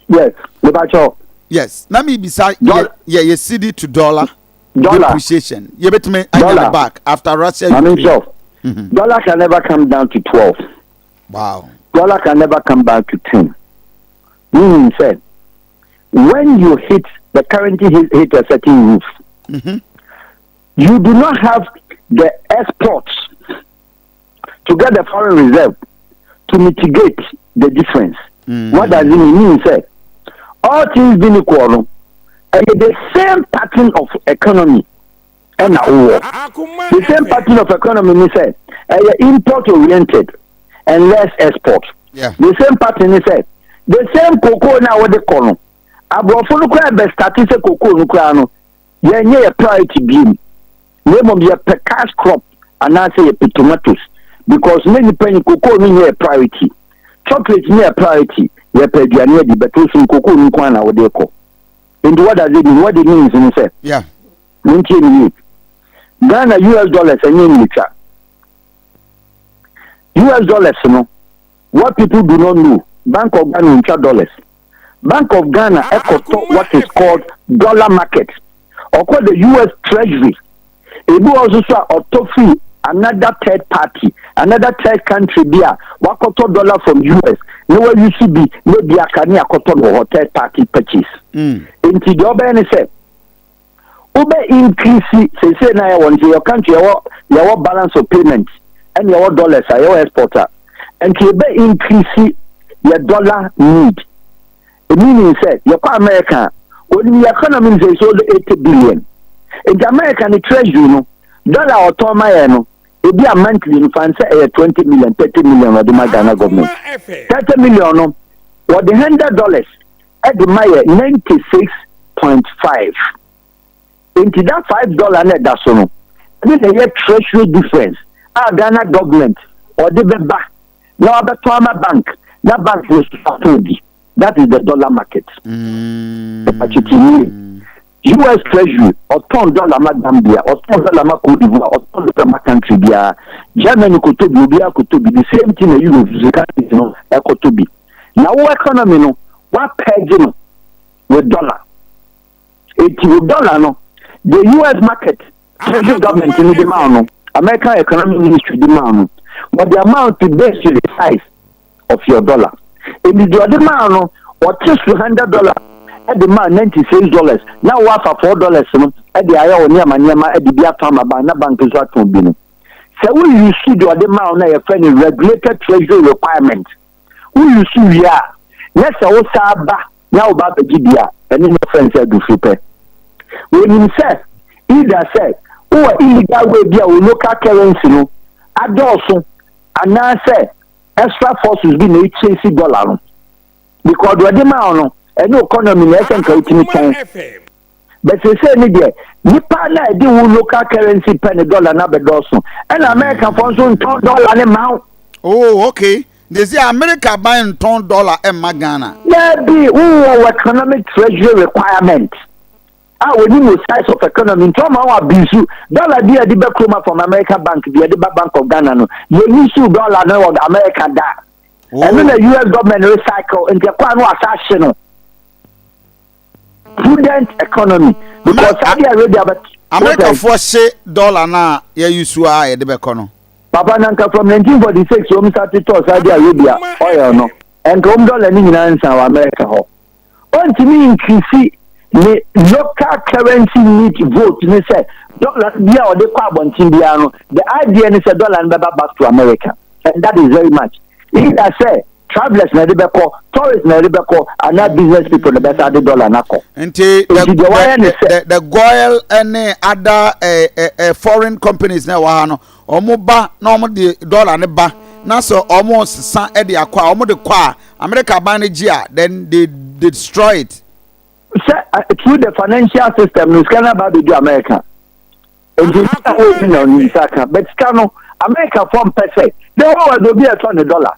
Yes, mebakyɛw. Yes, na mebisa yɛ cedi to dollar dollar depreciation yɛbɛtumi anya ne back after Russia Maame Ukraine. Nkyɛw, dollar can never come down to 12. Dollar can never come back to 10. Meaning sɛ when you hit the currency hit a certain roof, you do not have the exports to get the foreign reserve to mitigate the difference. What does it mean? Meaning sɛ all things being equal no, ɛyɛ the same pattern of economy ɛna wowɔ. The same pattern of economy ni sɛ ɛyɛ import oriented and less export. The same pattern ni sɛ the same cocoa na wɔde kɔ no, aborɔfo no koraa bɛ start sɛ cocoa no koraa no yɛnyɛ yɛ priority biem, na mmom yɛpɛ cash crop anaasɛ yɛpɛ tomatoes, because ne nipa ni cocoa no nyɛ yɛ priority, chocolate nyɛ yɛ priority, yɛpɛ aduane adi bɛtɛ so cocoa no nko ara na wɔde kɔ. Nti what does it mean? What it means ni sɛ montie ne yie, Ghana US dollars ɛnyɛ mmirika. US dollars no, what people do not know, Bank of Ghana ntwa dollars. Bank of Ghana ɛkɔtɔ what is called dollar market, ɔkɔ the US Treasury. Ebi wɔ nso so a ɔtɔ firi another third party, another third country bi a wakɔtɔ dollar from US na wayusu bi na ebi aka ne akɔtɔ no wɔ hɔ, third party purchase. Nti deɛ ɔbɛyɛ ne sɛ wobɛ increase seesei na yɛwɔ nti yɛ country yɛwɔ balance of payment ɛne yɛwɔ dollars a yɛwɔ export a, nti yɛbɛ increase yɛ dollar need, meaning sɛ yɛkɔ America a, onim yɛ economy no sɛ sɛ ɔde 80 billion, nti America ne treasury no dollar a ɔtɔn ma yɛ no, ebi a monthly no fan sɛ ɛyɛ 20 million, 30 million ɔde ma Ghana government. 30 million no, wɔde $100 ɛde ma yɛ 96.5, nti that $5 na ɛda so no ɛne na ɛyɛ treasury difference a Ghana government ɔde bɛba na wabɛtɔn ama bank na bank no so atɔn bi. That is the dollar market. Ɛpàtìtì US Treasury ɔtɔn dollar ma Gambia, ɔtɔn dollar ma Cote d'Ivoire, ɔtɔn dollar ma country biara, Germany kɔtɔ bi, obiara kɔtɔ bi. The same thing na Europe countries no ɛkɔtɔ bi. Na wo economy no wa peg no with dollar, eti with dollar no, the US market treasury government no de ma no, American Economic Ministry de ma no, but the amount to base to the size of your dollar. Ebi deɛ ɔde ma no, ɔte so $100 ɛde ma $96 na wafa $4 no ɛde ayɛ wɔ nneɛma nneɛma ɛde bi ato ama bank na bank nso atɔn bi no. Sɛ woyi su deɛ ɔde ma no, yɛfrɛ no regulated treasury requirement, woyi su wie a, nyɛ sɛ wosaa ba na wo ba abɛgye bi a, ɛne ne fɛn sɛ adufuru pɛ. Wɔnim sɛ either sɛ wowɔ illegal way bi a wo local currency no adɔɔso anaasɛ extra forces bi na ekyesi dollar no, because deɛ ɔde ma wo no ɛne economy na ɛsɛ nka wotumi tɔn bɛsɛsɛ ne deɛ nipa na ɛde wo local currency pɛ ne dollar na bɛdɔɔso, ɛna America fɔ nso ntɔn dollar ne ma wo. Oh, okay, de sɛ America ban ntɔn dollar ɛmma Ghana. Yɛbi wowɔ wɔ economic treasury requirement a wɔnim wo size of economy, nti ɔma wo abisu dollar bi a yɛde bɛ kuroma from America bank bi yɛde ba Bank of Ghana no, yɛyi su dollar no wɔ America da. Ɛno na US government recycle, nti ɛkɔ a no wasa ahye no. Prudent economy, because Saudi Arabia bɛ Americafoɔ hye dollar na yɛyi su a yɛde bɛkɔ no. Papa, na nka from 1946 wɔn start tɔ Saudi Arabia oil no, nka wɔn dollar ne nyinaa nsa wɔ America hɔ. Ɔntumi increase ne local currency need vote ne sɛ dollar bi a ɔde kɔ abɔnten biara no, the idea ne sɛ dollar no bɛba back to America, and that is very much either sɛ travellers na ɛde bɛkɔ, tourists na ɛde bɛkɔ, anaa business people na bɛsa de dollar na kɔ. Nti the Nti deɛ wɔayɛ ne sɛ the GOIL ne other foreign companies na ɛwɔ ha no, wɔn ba na wɔn de dollar ne ba na sɛ wɔn sesa de akɔ a, wɔn de kɔ a, America ban no gye a, then they destroy it. Sɛ through the financial system no, sika no aba abɛdu America, nti sika wo bi na ɔne nsa ka, but sika no America fɔ mpɛ sɛ the whole world obi ɛtɔ ne dollar,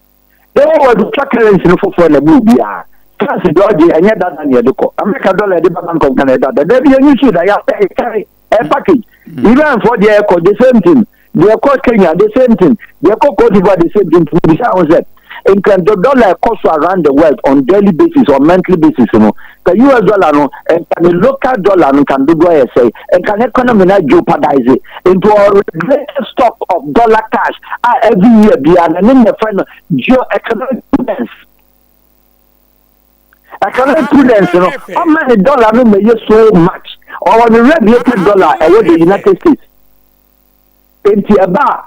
the whole world twa currency no foforɔ na ɛmu obiara France deɛ ɔgye ɛnyɛ dada na yɛde kɔ America dollar yɛde ba Bank of Ghana dada dabi yɛn nsu da yɛ carry ɛ package. Iran fɔ deɛ ɛkɔ, the same thing, deɛ ɛkɔ Kenya, the same thing, deɛ ɛkɔ Cote d'Ivoire, the same thing. Bisa ho sɛ Nka the dollar ɛkɔ so around the world on daily basis or monthly basis no, ka US dollar no, nka ne local dollar no, nka ne dodoɔ yɛ sɛe, nka ne economy no jeopardize. Nti ɔregulated stock of dollar cash a every year biara na ne na ɛfrɛ no geo-economic prudence. Economic prudence no, ɔma ne dollar no ma yɛ so much. Ɔwɔ ne regulated dollar ɛwɔ the United States. Nti ɛba a,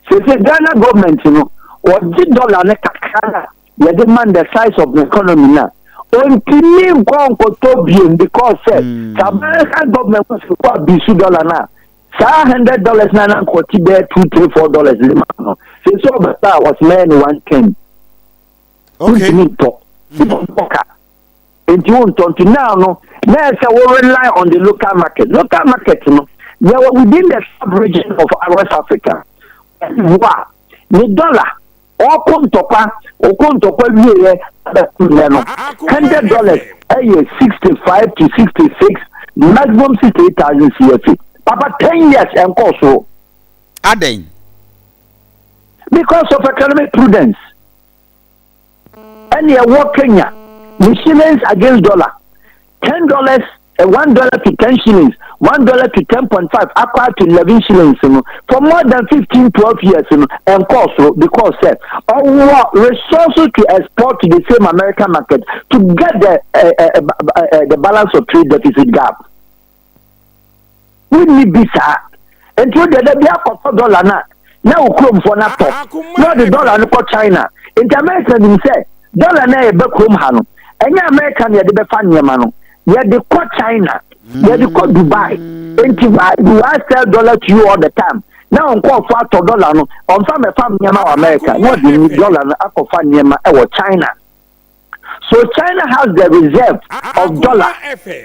sese Ghana government no, wɔgye dollar no kakra na yɛde man the size of the economy na ontumi nkɔ nkɔtɔ biem, because sɛ sɛ American government kɔ sɛ kɔ abisu dollar na saa $100 na nkɔti bɛyɛ $2, $3, $4 de ma no, sese ɔbɛta a wɔsɛmɛyɛ no 110. Wontumi ntɔ ɔka, nti wontɔ. Nti now no, na ɛsɛ wo rely on the local market. Local market no, yɛwɔ within the sub region of West Africa wa ne dollar ɔkɔ ntɔkwa, ɔkɔ ntɔkwa wieɛ abɛkunɛ no, $100 ɛyɛ 65 to 66, maximum 68,000 CFA. Papa, 10 years ɛnkɔ so. Adɛn? Because of economic prudence. Ɛne ɛwɔ Kenya ne shillings against dollar, $10, $1 to 10 shillings, $1 to 10.5, akɔ to 11 shillings no for more than 15, 12 years no, ɛnkɔɔ soro, because sɛ ɔwɔ resources to export to the same American market to get the balance of trade deficit gap. Wonni bi saa, nti o deɛ bi akɔtɔ dollar na wo kuromfoɔ no atɔ na ɔde dollar no kɔ China. Nti America nim sɛ dollar no a yɛbɛ kurom ha no, ɛnyɛ America na yɛde bɛfa nneɛma no, yɛde kɔ China, yɛde kɔ Dubai. Nti why do I sell dollar to you all the time na nkɔɔfo atɔ dollar no, ɔnfa mɛfa nneɛma wɔ America na ɔde ni dollar no akɔfa nneɛma ɛwɔ China? So China has the reserve of dollar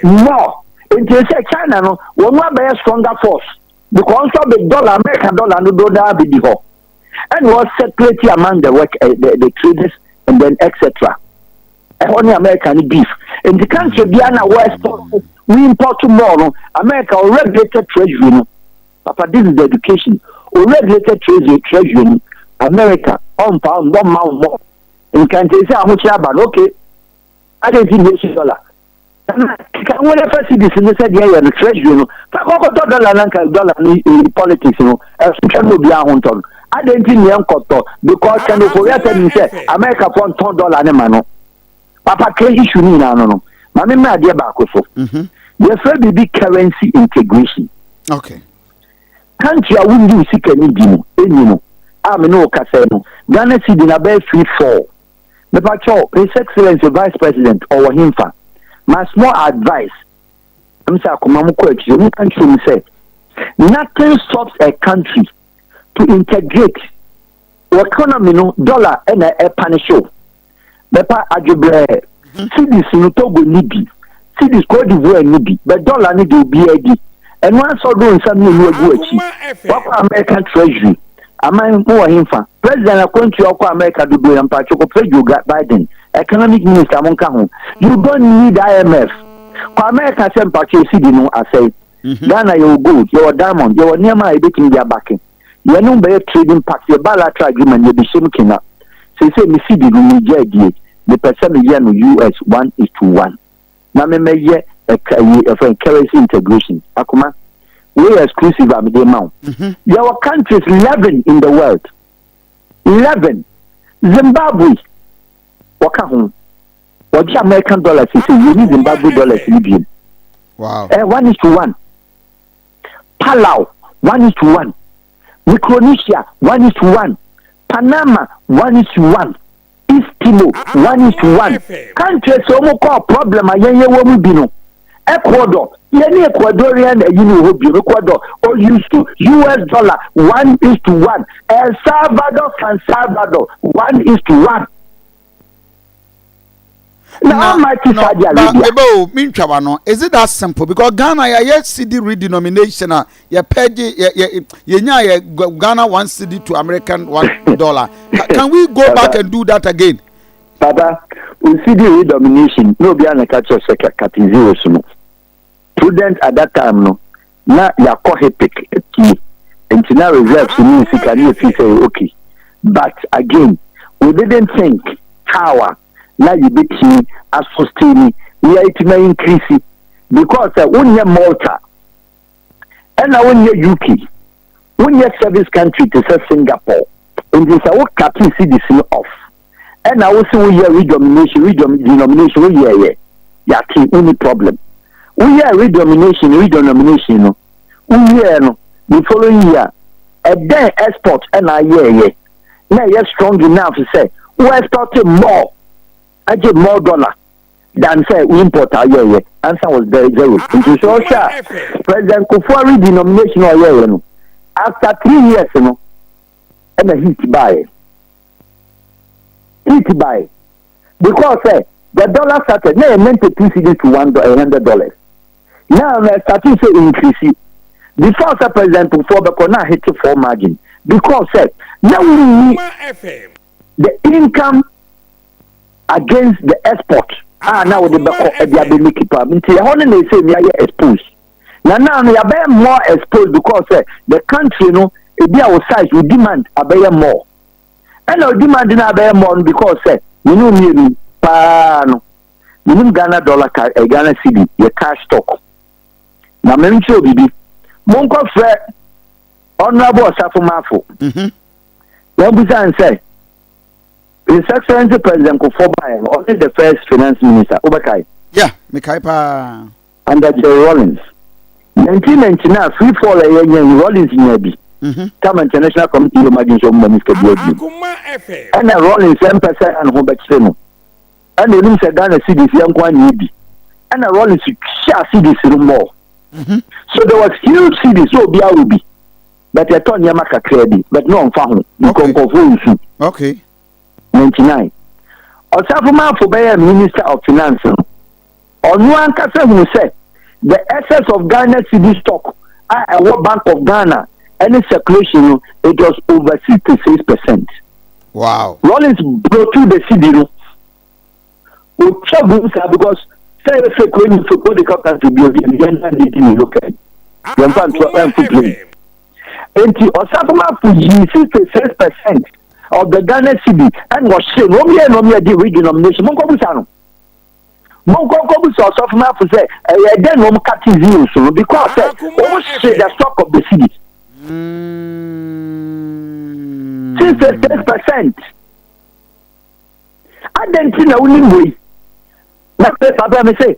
more. Nti sɛ China no, wɔn abɛyɛ stronger force because nso abɛ dollar, American dollar no do daa bi di hɔ, ɛna wɔ circulate among the work the traders and then etc. Ɛhɔ ne America ne beef. Nti country biara na wɔ export, we import more no, America o regulated treasury no. Papa, this is the education. O regulated treasury no, America ɔmpa ɔmbɔ mma ɔmmɔ nkante sɛ ahokyere aba no. Okay, adi nti ne esi dollar ka wɔn fa cedis no sɛ deɛ yɛ no treasury no fa kɔkɔtɔ dollar na nka dollar no politics no ɛso twɛ no obiara ho ntɔ no. Adi nti ne nkɔtɔ? Because Ken Ofori-Atta nim sɛ America fɔ ntɔn dollar ne ma no. Papa, kɛ issue no nyinaa no, maame mmerɛ adeɛ baako so, yɛfrɛ biribi currency integration. Country a wondi wo sika ni di no ɛni no a me ne wo kasa no, Ghana cedi na bɛyɛ free fall. Mepakyɛw, His Excellency Vice President ɔwɔ hemfa? My small advice, m sɛ akoma mu kɔ akyire mu country mu sɛ nothing stops a country to integrate wɔ economy no. Dollar ɛna ɛpanish o. Bɛpa adwebrɛ cedis no, Togo ni bi cedis, Cote d'Ivoire ni bi, bɛ dollar no de obiara di. Ɛno asɔ do nsa mmienu agu akyi wakɔ American treasury. Aman mo wɔ hemfa? President akwantu akɔ America dodo yɛ mpatwo kɔpɛ Joe Biden, economic minister mo nka ho. You don't need IMF. Kɔ America sɛ mpatwo cedi no asɛe. Ghana yɛwɔ gold, yɛwɔ diamond, yɛwɔ nneɛma a yɛbɛtumi de abake yɛne bɛyɛ trading pact, yɛ bilateral agreement, yɛbɛhyɛ mu kena. Seesei me cedi no megya adie, mepɛ sɛ meyɛ no US 1 is to 1 na memɛyɛ ɛka yi ɛfɛ currency integration. Akoma wei yɛ exclusive a mede ma wo. Yɛwɔ countries 11 in the world, 11. Zimbabwe wɔka ho, wɔgye American dollars. Sɛ yɛni Zimbabwe dollars no biom. 1 is to 1. Palau, 1 is to 1. Micronesia, 1 is to 1. Panama, 1 is to 1. East Timor, 1 is to 1. Countries a wɔn kɔ problem a yɛn yɛ wɔ mu bi no, Ecuador, yɛne Ecuadorian ayi no wɔ hɔ bio. Ecuador ɔuse US dollar 1 is to 1. El Salvador, San Salvador, 1 is to 1. Na almighty Saudi Arabia. Ebe o mi ntwa no, is it that simple? Because Ghana yɛ cedi redenomination a yɛ pɛgye yɛ yɛnya yɛ Ghana 1 cedi to American $1. Can we go back and do that again? Papa, o cedi redenomination na obi a na ka kyerɛ sɛ cut zeros no prudent at that time no, na yakɔ HIPC atie, nti na reserves ne sika ne efi sɛ okay. But again, We didn't think how a na yɛbɛtumi a sustain na yɛatumi a increase because sɛ wonyɛ Malta ɛna wonyɛ UK, wonyɛ service country te sɛ Singapore, nti sɛ wo cut cedis no off ɛna wo se woyɛ redomination, redenomination woyɛɛyɛ, yɛate, wonni problem. Woyɛ redomination, redenomination no woyɛɛ no, the following year ɛdɛn export ɛna ayɛɛyɛ na ɛyɛ strong enough sɛ wo export more, agye more dollar than sɛ wo import ayɛɛyɛ? Answer was very zero. Nti sɛ ɔhwɛ a, President Kufuor redenomination a ɔyɛɛyɛ no, after 3 years no ɛna heat baeɛ. Heat baeɛ because the dollar started na yɛ 92 cedis to one $100. Now na starting sɛ increase before sɛ President Kufuor bɛkɔ na hit four margin because sɛ na wunni the income against the export a na wɔde bɛkɔ ɛde abɛ make up. Nti ɛhɔ no na ɛsɛ mi ayɛ expose na now no yɛabɛyɛ more exposed because sɛ the country no ebi a wo size, wo demand abɛyɛ more, ɛna wo demand no abɛyɛ more no because sɛ mene mmienu paa no menim Ghana dollar ka ɛ Ghana cedi yɛ cash stock. Na menkyerɛ biribi, monkɔ frɛ Honourable Osafo Maafo. Wɔn bisa n sɛ His Excellency President Kufuor baeɛ no, ɔne the first finance minister wobɛkae? Yeah, mekae paa. Under Jerry Rawlings, 1999 free fall a ɛyɛ nya Rawlings nya bi tama international committee yɛ ɔmo adwene sɛ ɔmo ma ne sika bi adi, ɛna Rawlings ɛmpɛ sɛ ne ho bɛkyerɛ no, ɛna onim sɛ Ghana cedis yɛn nko ani bi, ɛna Rawlings hyɛ cedis no more. So there was huge cedis, so obiara wɔ bi, but ɛtɔ nneɛma kakra bi, but ne ɔnfa ho because nkɔfoɔ nsu. 99 Osafo Maafo bɛyɛ minister of finance no, ɔno ankasa hunu sɛ the excess of Ghana cedi stock a ɛwɔ Bank of Ghana ɛne circulation no, it was over 66%. Rawlings blow through the cedi no, otwa gu saa because sɛ yɛ fɛ kuro ni fɛ kuro de ka country bi obi yɛn na de di ne local yɛn fa nto ɛnfo plane. Nti Osafo Maafo yi 66% of the Ghana cedi ɛna ɔhyɛ no, wɔn yɛ na wɔn yɛ di redenomination. Mo nkɔ busa no, mo nkɔ nkɔ busa Osafo Maafo sɛ ɛyɛ dɛ na wɔn cut zeros no because sɛ wɔn hyɛ the stock of the cedi 66%. Adan ti na wonim wei na papa mi sɛ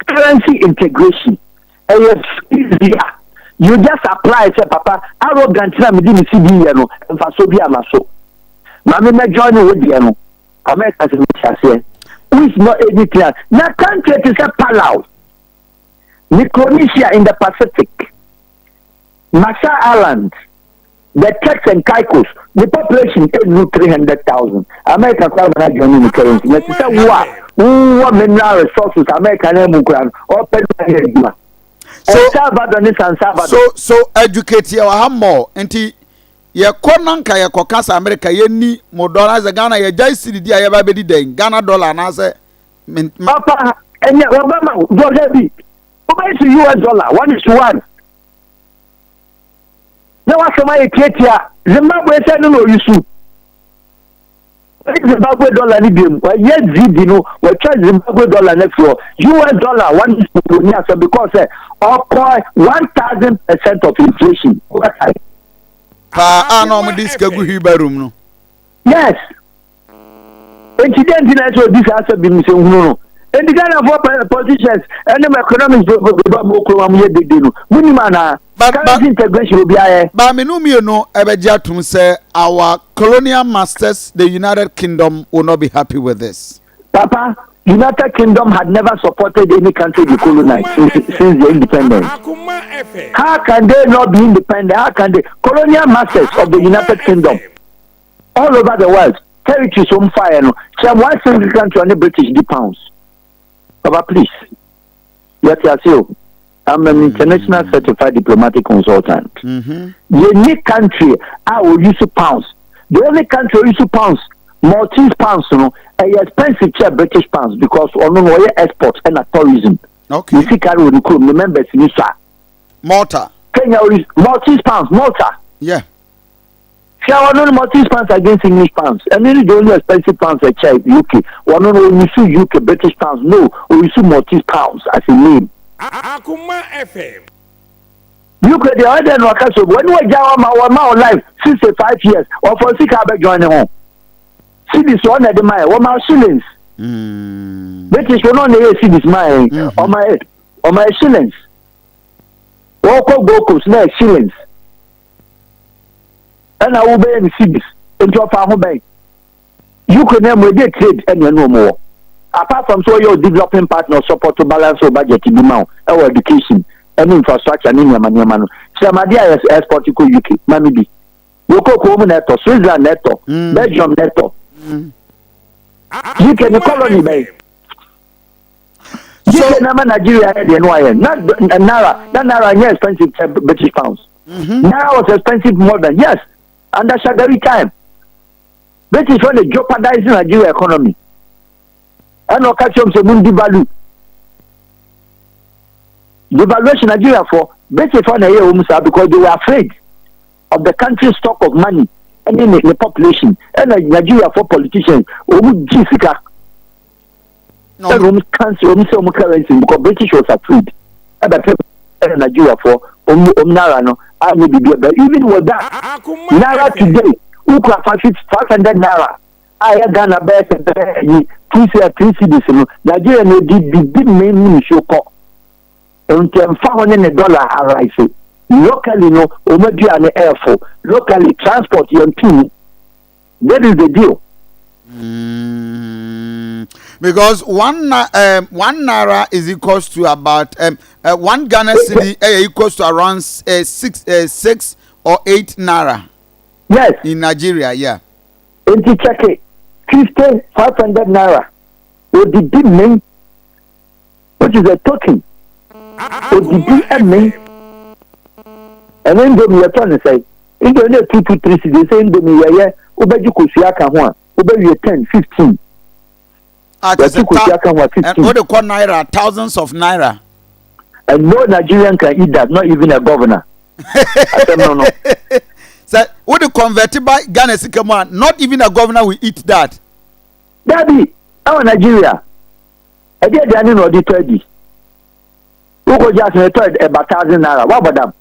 currency integration ɛyɛ easy a you just apply sɛ papa arrogant na mede me cedi yɛ no mfaso bi ama so maame mɛ join wo deɛ no. America sɛ mɛhyɛ aseɛ which not anything na country te sɛ Palau, Micronesia in the Pacific, Marshall Islands, the Turks and Caicos, the population enu 300,000. America kora ma na join ne currency na te sɛ wo a wowɔ mineral resources America na mu kora no ɔpɛ no ayɛ adwuma. El Salvador ne San Salvador. So educate yɛ wɔ ha mmɔ. Nti yɛkɔ na nka yɛkɔ kasa America yɛni mo dollar sɛ Ghana yɛgyae cedi di a yɛba bɛdi dɛn Ghana dollar anaasɛ Papa, ɛnyɛ wɔbɛma dollar bi wobɛyi so US dollar one is to one na wasɛm ayɛ tiatia. Zimbabwe sɛ no na oyi so wɔde Zimbabwe dollar no biom wɔyɛ zidi no, wɔatwa Zimbabwe dollar no afiri hɔ, US dollar one is to one asɛm because sɛ ɔkɔ 1000% of inflation wobɛkae. Paa a na ɔmo de sika gu wheelbarrow mu no. Yes, nti dɛ nti na ɛsɛ odi saa asɛm bi mu sɛ nhunu no. Nti Ghanafoɔ politicians ɛne mo economics ba mo kurom a moyɛ dede no, monim anaa currency integration obi ayɛ? Ba me no mmienu ɛbɛgye atom sɛ our colonial masters, the United Kingdom, will not be happy with this. Papa, United Kingdom had never supported any country they colonized since their independence. How can they not be independent? How can they? Colonial masters of the United Kingdom all over the world, territories on fire no. Kyerɛ one single country on the British di pounds. Papa, please. Yɛte ase o. I'm an international certified diplomatic consultant. Yɛnni country a o use pounds. The only country o use pounds, Maltese pounds no, ɛyɛ expensive kyɛ British pounds because ɔno no ɔyɛ export ɛna tourism. Ne sika no wɔ ne kurom, ne members ni so a. Malta. Kenya o use Maltese pounds, Malta. Hwɛ, ɔno no Maltese pounds against English pounds. Ɛno ne the only expensive pounds ɛkyɛ UK. Ɔno no ɔuse UK British pounds no, ɔuse Maltese pounds as a name. Akoma FM. UK deɛ ɔyɛ dɛ na ɔka sɛ obi wɔne wagya wɔma wɔma wo life 65 years, ɔfa sika abɛ join ne ho. Cedis ɔna ɛde ma yɛ, wɔma shillings. British wɔn ɔna ɛyɛ cedis ma yɛn, ɔma yɛ shillings. Wɔkɔ Gold Coast na yɛ shillings. Ɛna wobɛyɛ no cedis, nti ɔfa ho bɛn? UK na mu ɛde trade ɛna ɛna ɔmo wɔ. Apart from so ɔyɛ o developing partner, support to balance o budget bi ma wo ɛwɔ education ɛne infrastructure ne nneɛma nneɛma no. Kyerɛmadeɛ a yɛ export kɔ UK ma mi bi. Wokoko mu na ɛtɔ, Switzerland na ɛtɔ, Belgium na ɛtɔ. UK ne colony bɛn? UK na ma Nigeria yɛ deɛ no ayɛ na naira na naira nyɛ expensive sɛ British pounds. Naira was expensive more than, yes, under Shagari time. British wɔn de jeopardize Nigeria economy. Ɛna ɔka kyerɛ mu sɛ mun devalue. Devaluation Nigeria for British wɔn na ɛyɛ wɔn saa because they were afraid of the country's stock of money ɛne ne population. Ɛna Nigeria for politicians wɔn gyi sika. Ɛna wɔn cancel wɔn sɛ wɔn currency because British was afraid. Ɛbɛpɛ ɛna Nigeria for wɔn naira no anyɛ biribi ɛbɛ. Even with that naira today, wokura 500 naira a ɛyɛ Ghana bɛyɛ sɛ bɛyɛ yi two c three cedis no, Nigeria na edi bibi mmɛn mu nsuo kɔ. Nti ɛnfa ho ne ne dollar arise locally no, wɔn aduane ɛɛfo locally, transport yɛn tu. That is the deal. Because 1 naira is equals to about 1 Ghana cedi equals to around 6 or 8 naira. In Nigeria, yeah. Nti check it, 50 500 naira odidi mmɛn, which is a token, odidi mmɛn. Ɛno Indomie yɛtɔ ne sɛ Indomie ne 2, 2, 3 cedis. Sɛ Indomie yɛyɛ, wobɛgye kosua aka ho a, wobɛwie 10, 15. Ah, yɛte kosua aka ho a, 15. What they call naira, thousands of naira. And no Nigerian can eat that, not even a governor. Asɛm no. Sɛ wode convert by Ghana sika mu a, not even a governor will eat that. Dabi, ɛwɔ Nigeria ɛde aduane na ɔde tɔ adi. Wokɔgye asɛm ɛtɔ ɛba 1,000 naira, woabɔ dam.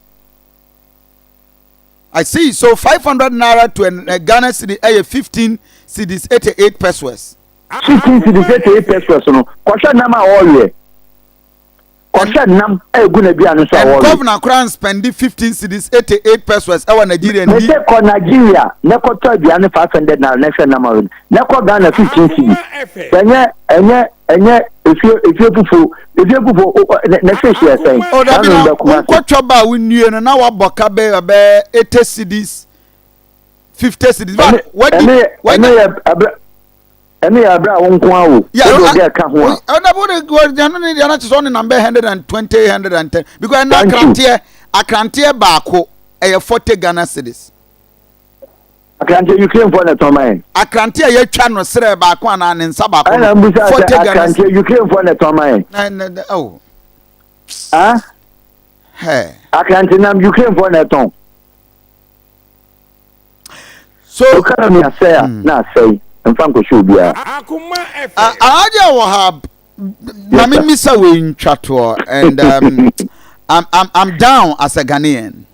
I see. So 500 naira to a Ghana cedi, 15 cedis 88 pesewas. 15 cedis 88 pesewas no, kɔhwɛ nam a ɔreɛ, kɔhwɛ nam a egu n'aduane so a And wɔreɛ. governor koraa spend 15 cedis 88 pesewas ɛwɔ Nigeria Me ni. sɛ kɔ Nigeria ne kɔtɔ aduane 500 naira ne hwɛ nam a ɔreɛ, ne kɔ Ghana 15 cedis. Ɛnyɛ efie fufuo, efie fufuo ne fish yɛ sɛn? O dabi. Saa Na na Kumasi. Nkɔtwa ba a wonwie no na wabɔ ka bɛyɛ 80 cedis, 50 cedis. Ɛne Wadi ɛne wadi. Ɛne yɛ abira a wo nko awo Yeah, wode obi ɛka ho a. Ɛna bo de ɛno ne deɛ na kyerɛ sɛ ɔne nam bɛ 120, 110 because ɛna Thank you. Akranteɛ baako ɛyɛ 40 Ghana cedis. Akrante, Ukraine fo na tɔn ma yɛn. Akrante a yɛatwa no serɛ baako anaa ne nsa baako Ɛna no mbusa sɛ 40 Ghana akrante, Ukraine fo na tɔn ma yɛn. Na oh. Ah. Hey. Akrante nam, Ukraine fo na tɔn. So economy asɛe a na asɛe, nfa nkɔhyɛ obiara. Akoma FM. Alhaji Wahab, na me sir. misa wei ntwa toɔ and I'm down as a Ghanaian.